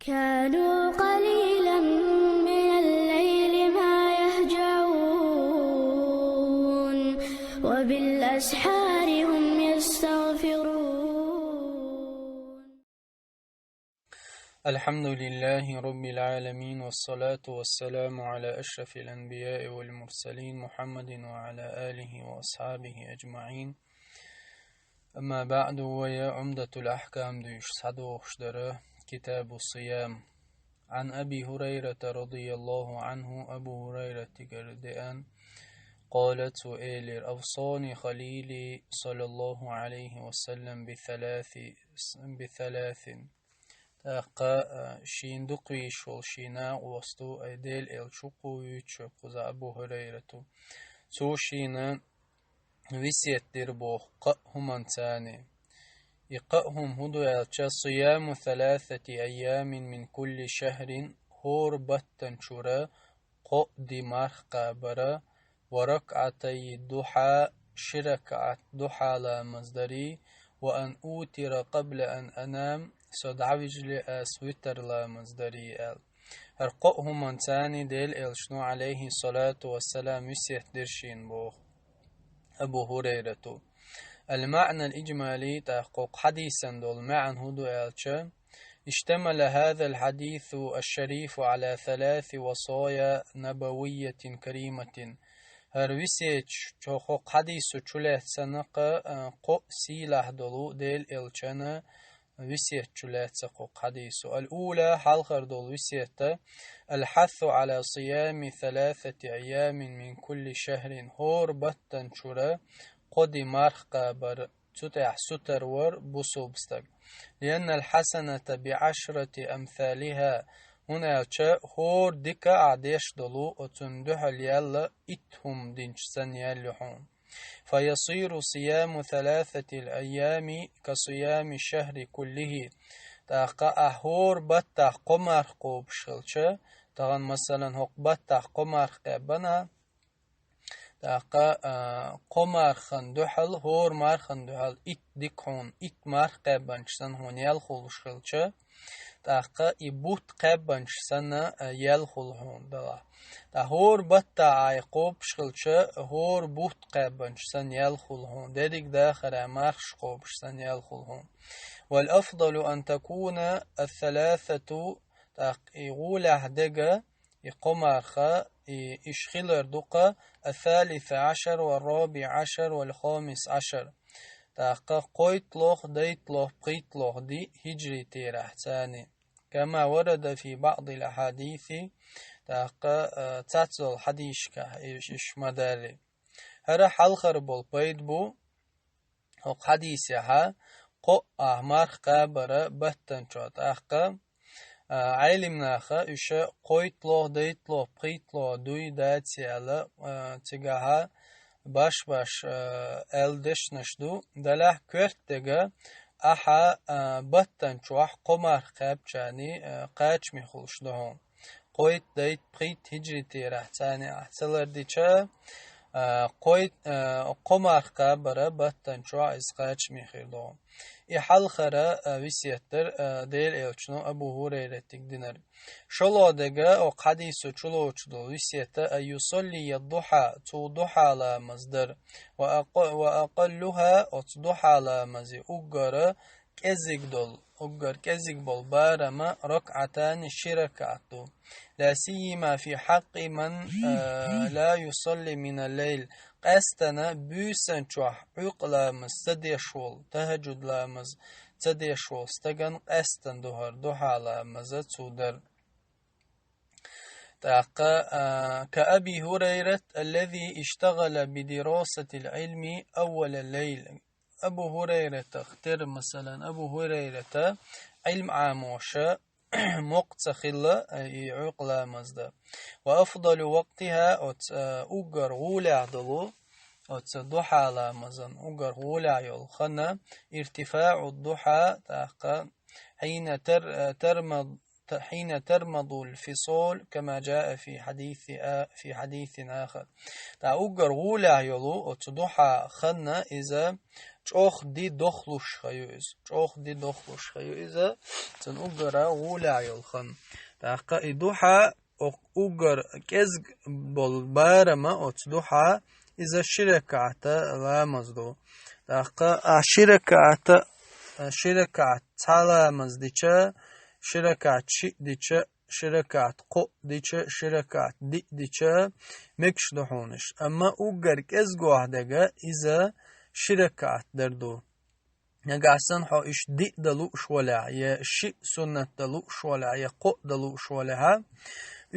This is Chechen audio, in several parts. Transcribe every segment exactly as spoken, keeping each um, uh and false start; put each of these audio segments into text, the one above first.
كانوا قليلا من الليل ما يهجعون، وبالأسحار هم يستغفرون. الحمد لله رب العالمين، والصلاة والسلام على أشرف الأنبياء والمرسلين محمد وعلى آله وأصحابه أجمعين. أما بعد، ويا عمدة الأحكام дуьйцуш схьадогӀуш дара كتاب الصيام. عن أبي هريرة رضي الله عنه, Абу ХӀурайратагара деана, قال, цо элира: أوصاني خليلي صلى الله عليه وسلم بثلاث, بثلاث. ТӀаккха, а, шийна дукха вийш волу ший накъост ву, ай Делан элча ву кху вуьйцуш кхуза Абу ХӀурайрата. Цо шийна весет дира боху кхаа хӀуманца. И кхаа хӀума хӀун ду аьлча: صيام ثلاثة أيام من كل شهر, хӀора баттана чура кхоъ ди марха кхабара, وركعتي الضحى, ши ракаӀат духьа ламаз дарий, وأن أوتر قبل أن أنام, со дӀавижале ас витр ламаз дарий аьлла. ХӀара кхоъ хӀуманца Делан элчано, عليه الصلاة والسلام, весет дира шийна боху Абу ХӀурайрата. المعنى الإجمالي, тӀаккха кху хьадисан долу маьӀна хӀун ду аьлча: اشتمل هذا الحديث الشريف على ثلاث وصايا نبوية كريمة. ХӀара весет чу, хӀокху хьадисо чулаьцна кху, а, кхоъ сийлахь долу Делан элчан весет чулаьцна кху хьадисо. الأولى, хьалхара долу весет: الحث على صيام ثلاثة أيام من كل شهر, хӀора баттана чура кхо ди марха кхабар, цу тӀехь сутар вар бусулба стаг. لأن الحسنة بعشرة أمثالها, хӀунда аьлча хӀора дика ахь деш долу, оцунна дуьхьал яьлла итт хӀума динчу санна яьлла ю хьуна. فيصير صيام ثلاثة الأيام كصيام الشهر كله. ТӀаккха ахь хӀора баттахь кхо марха кхобуш хилча, тахана, масалан, хӀокху баттахь кхо марха кхаьббина, тӀаккха, а, кхо мархан дуьхьал, хӀора мархан дуьхьал итт дика хьуна, итт марха кхаьббанчу санна хьуна ял хуьлуш хилча, тӀаккха и бутт кхаьббанчу санна, а, ял хуьлу хьуна далахь. ТӀаккха хӀора баттахь ахь кхобуш хилча, хӀора бутт кхаьббанчу санна ял хуьлу хьуна, дерриг дахаран мархаш кхобуш санна ял хуьлу хьуна. والأفضل أن تكون الثلاثة, тӀаккха и гӀолехь дерг, и кхо марха, и, иш хилар ду-кх الثالث عشر والرابع عشر والخامس عشر. ТӀаккха кхойтталгӀа, дейтталгӀа, пхийтталгӀа ди хиджри терахьца. كما ورد في بعض الأحاديث, тӀаккха, а, цхьаццалгӀа хьадисашкахь иш, иш ма-дарра. ХӀара хьалхара болу пайда бу, хӀокху хьадисехь, кхоъ ахь марха кхабар баттана чохь, тӀаккха, а, Ӏелимнаха уьш кхойтталгӀа, дейтталгӀа, пхийтталгӀа дуй, дац аьлла, а, цигахь баш-баш, а, аьлла дешнаш ду. Делахь коьрта дерг ахьа, а, баттана чохь кхо марха кхаьбча, а, кхачаме хуьлуш ду хьуна. Кхойтта, дейтта, пхийтта хиджри терахьца ахь ца лардича, а, кхойт-, а, кхо марха кхабар баттана чохь иза кхачаме хир ду хьуна. И хьалхара, а, весет дара, а, Делан элчано Абу ХӀурайратига динарг. ШолгӀа дерг, хӀокху хьадисо чулоцуш долу весет: أن يصلي الضحى, цо духьа ламаз дар. وأق-, وأقلها, оцу духьа ламазан уггар кӀезиг долу, уггар кӀезиг болу барам ركعتان, ши ракаӀат ду. لا سيما في حق من, а, لا يصلي من الليل. Къаьстина буьйсанна чохь Ӏуьйкъа ламаз ца деш волу, тахӀаджуд ламаз ца деш волу стагана къаьстина ду хӀара духьа ламаз цо дар. ТӀаккха, а, كأبي هريرة الذي اشتغل بدراسة العلم أول الليل. Абу ХӀурайратах тера, масалан, Абу ХӀурайрата Ӏилма Ӏамоша мокх ца хилла, а, и Ӏуьйкъа ламаз дан. وأفضل وقتها, оцу, а, уггар гӀолехь долу, оцу духьа ламазан уггар гӀолехь йолу хан, ارتفاع الضحى, тӀаккха, حين تر-, ترمض, حين ترمض الفصال، كما جاء في حديث آ-, في حديث آخر. ТӀаккха уггар гӀолехь йолу оцу духьа хан, иза чӀоагӀа ди дохлуш ха ю иза. ЧӀоагӀа ди дохлуш ха ю иза, цун уггара гӀолехь йолу хан. ТӀаккха и духьа, окху уггар кӀезиг болу барама оцу духьа, иза ши ракаӀата ламаз ду. ТӀаккха а ши ракаӀата, а ши ракаӀат цхьа ламаз дича, ши ракаӀат шиъ дича, ши ракаӀат кхоъ дича, ши ракаӀат диъ дича, мегаш ду хьуна уьш. Амма уггар кӀезгохь дерг иза ши ракаӀат дар ду. Нагахь санна хьо уьш диъ дан лууш валахь, я шиъ суннат дан лууш валахь, я кхоъ дан лууш валахь,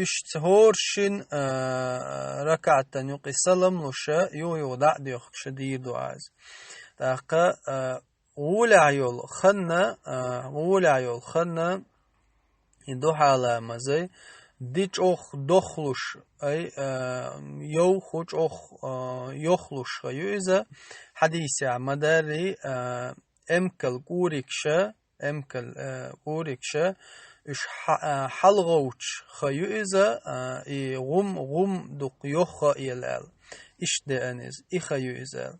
уьш ца хӀора шин, а, ракаӀатан юкъе салам луша, юха-юха дӀа а доьхкуша дийр ду иза. ТӀаккха, а, гӀолехь йолу ханна, а, гӀолехь йолу ханна, и духьа ламазай, ди чӀоагӀа дохлуш, ай, а, йовхо чӀоагӀа, а, йохлуш ха ю иза, хьадисехь ма-дарри, а, эмкал кӀуригша, эмкал, а, кӀуригша, уьш хьа-, а, хьалагӀовттуш ха ю иза, а, и гӀум, гӀум дукха йохха а елла аьлла. Иштта деана иза, и ха ю иза аьлла.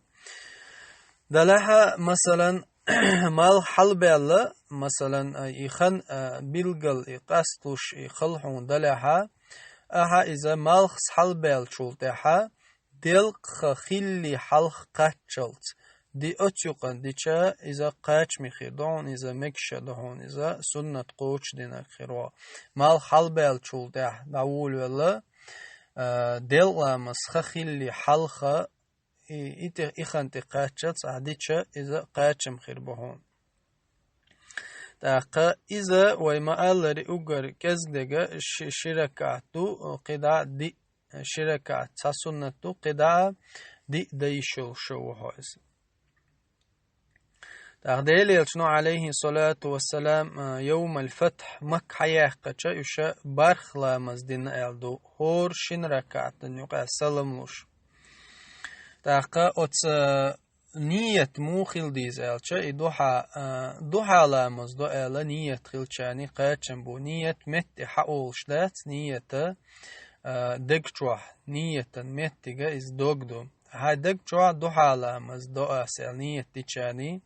Делахь а, масалан, малх хьалабаьлла, масалан, а, и хан, а, билггал и къасталуш и хала хьуна делахь а, ахьа иза малхца хьалабаьллачул тӀаьхьа, делкъа ха хилли хьалха кхаччалц, ди оцу юкъана дича, иза кхачаме хир ду хьуна, иза мегаш а ду хьуна, иза суннат кхочушдинарг хир ву. Малх хьалабаьллачул тӀаьхьа дӀаволавелла, а, делкъа ламаз ха хилли хьалха, и, и тӀе, и хан тӀе кхаччалц ахь дича, иза кхачам хир бу хьуна. ТӀаккха иза вай ма-аллара уггар кӀезиг дерг ши, ши ракаӀат ду, кхидӀа диъ, ши ракаӀат цхьа суннат ду, кхидӀа диъ дан йиш йолуш ву хьо иза. ТӀаккха Делан Элчано, Ӏалайхи салату вассалам, а, йовмал-фатхь, Макка хьаяьккхича, уьш барх ламаз дина аьлла ду, хӀора шина ракаӀатан юкъа салам луш. ТӀаккха оцу ният муха хила деза аьлча, и духьа, а, духьа ламаз до аьлла ният хилчарна кхачам бу. Ният метте хьаолуш дац, ният, а, даг чохь, ниятан меттиг иза дог ду. Хьайн даг чохь духьа ламаз до ас аьлла ният дичарна,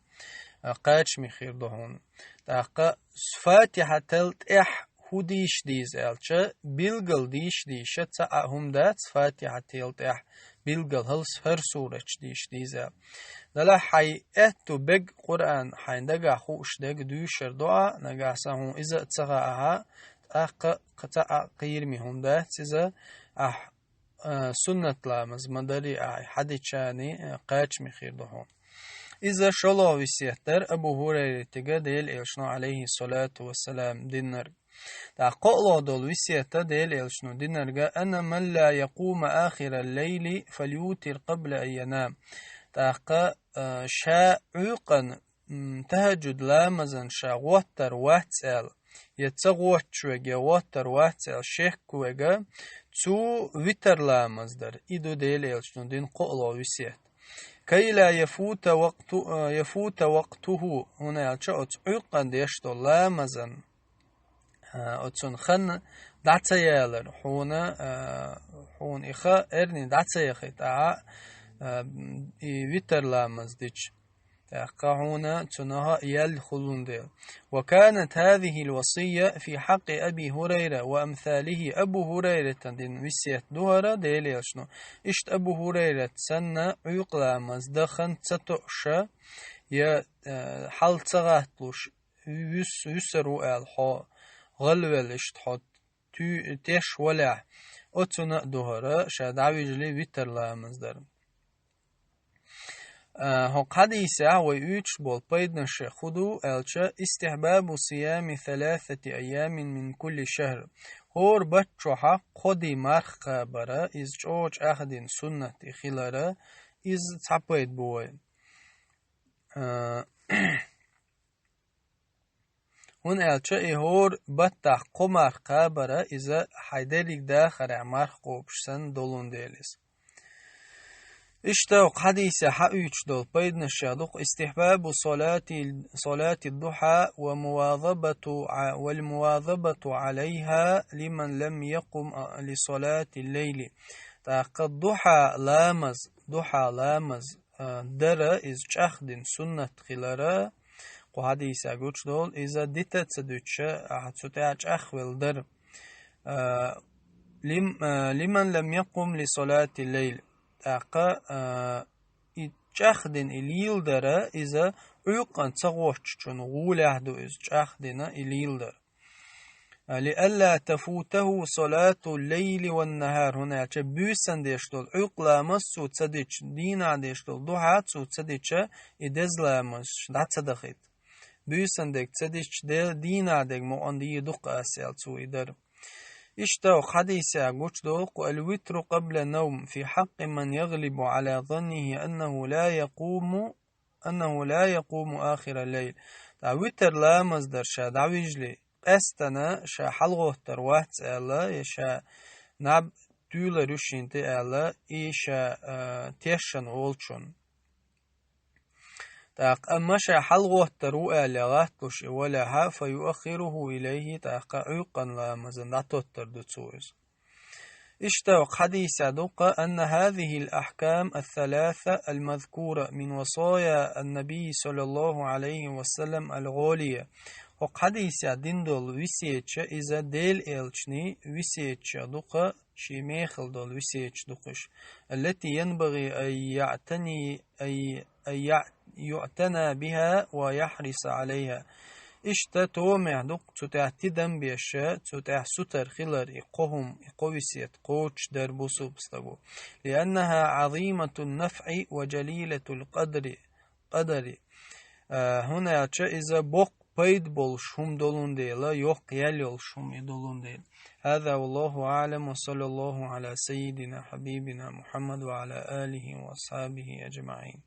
а, кхачаме хир ду хьуна. ТӀаккха Фатихьатал тӀаьхьа хӀун дийша деза аьлча, билггал дийша дийша цхьа а хӀума дац, Фатихьатал тӀаьхьа билггал хӀалс хӀара сураташ дийша деза аьлла. Делахь хьайн аьтту берг Къуръан хьайн дагахь хууш дерг дуьйшур ду ахь, нагахь санна хьуна иза а ца хаахь, тӀаккха цхьа а кхераме хӀума дац иза, ахь а, суннат ламаз ма-дарра ахь хьадичарна, а, кхачаме хир ду хьуна. Иза шолгӀа весет дара Абу ХӀурайратига Делан Элчано, Ӏалайхи салату вассалам, динарг. ТӀаккха кхоалгӀа долу весет Делан Элчано динарг: «Ана ман ла якъуму ахирал-лайли фалютир къабла ан янам». ТӀаккха, а, ша Ӏуьйкъана м, тахӀаджуд ламазан ша гӀоттар вац аьлла, я ца гӀотташ верг, я гӀоттар вац аьлла шек верг, цо витар ламаз дар. И ду Делан Элчано дина кхоалгӀа весет. «Кай ла яфута вакъту-, а, яфута вакътуху», хӀунда аьлча оцу Ӏуьйкъана деш долу ламазан, а, оцун хан дӀа ца ялар, хьуна, а, хьуна и хан эрна дӀа ца яхийта ахь, а, и витар ламаз дича. ТӀаккха хьуна цунах ял хуьлун дела. «Ва канат хазихил васийя фи хьакъи Аби ХӀурайра ва амсалихи», Абу ХӀурайратан дина весет ду хӀара Делан Элчано. Иштта Абу ХӀурайрат санна Ӏуьйкъа ламаз дан хан ца тоъуша, я, э, хьал ца гӀатталуш, вуьс-, вуьсур ву аьлла хьо гӀалвелла иштта хьо туь-, теш валахь, оцунна а ду хӀара, ша дӀавижале витар ламаз дар. А, хӀокху хьадисехь вай уьйцуш болу пайданаш хӀун ду аьлча, истихьбабу сиями саласати айямин мин кулли шахр. ХӀора бат чохь кхо де марха кхабар, иза чӀогӀа чӀагӀдина суннат и хилар, иза цхьа пайда бу вай. А, ХӀунда аьлча и хӀора баттахь кхо марха кхабар, иза хьайн дерриг дахарехь марха кхобуш санна долун дела иза. Иштта хӀокху хьадисехь хьауьйцуш долу пайданаш ду-кх: истихьбабу салати, салати духьа ва мувазабату а-, вал мувазабату алайха лиман лам якъум а-, ли салати лейли. ТӀаккха духьа ламаз, духьа ламаз, а, дара, иза чӀахдина суннат хилара, кху хьадийса гучу долу, иза дита ца дуьтуша, ахьа цу тӀехь чӀахвелла дара. А, лим-, а, лиман лам якъум ли салати лайл. ТӀаккха, а, и чӀахдина и лийла дара, иза Ӏуьйкъан ца гӀоттучун гӀулехь ду иза чӀахдина и лийла дара. А, лиалла тафутаху салату лайли ван нахар, хӀунда аьлча буьйсан деш долу Ӏуьйкъ ламаз цо ца дича, дийнахь деш долу духьа цо ца дича, и деза ламазаш дӀа ца дахийта. Буьйсан дерг ца дича, де-, дийнахь дерг мукъан дийр ду-кх ас аьлла цо и дара. Иштта хӀокху хьадийсехь гучу доху: «Ал-витру къабла навм фи хьакъи ман яглибу Ӏала заннихи аннаху ла якъуму, аннаху ла якъуму ахира лайл». ТӀаккха витр ламаз дар ша дӀавижале, къаьстина ша хьалагӀоттур вац аьлла, я ша наб туьйлур ю шена тӀе аьлла, и ша, а, тешна волчунна. ТӀаккха амма ша хьалагӀоттур ву аьлла гӀатталуш и валахьа, фа юаххируху илайхи, тӀаккха Ӏуьйкъан ламазан дӀатоттур ду цо иза. Иштта хӀокху хьадийсехь ду-кх: «Анна хазихил ахкам ас-саласа ал-мазкура мин васая ан-набий саллаллаху алейхи ва саллям ал-гӀолия». ХӀокху хьадийсехь дина долу весеташ, иза Делан элчанан весеташ ду-кх, шен мехала долу весеташ ду-кх уьш. «Аллати янбагӀи ан яътани, ан, ан яъ-, юътана биха ва яхьриса Ӏалайха». Иштта томехь ду-кх цу тӀехь тидам беш, цу тӀехь сутара хилар, и кхо хӀума, и кхо весет кхочушдар бусулба стага. «Лианнаха Ӏазиматун нафӀи ва жалилатул къадри». Къадари. А, хӀунда аьлча иза боккха пайда болуш хӀума долун дела, йоккха ял йолуш хӀума и долун дела. Хаза валлаху аълам ва саллаллаху Ӏала саййидина хьабибина Мухьаммад ва Ӏала алихи ва асхьабихи аджмаӀин.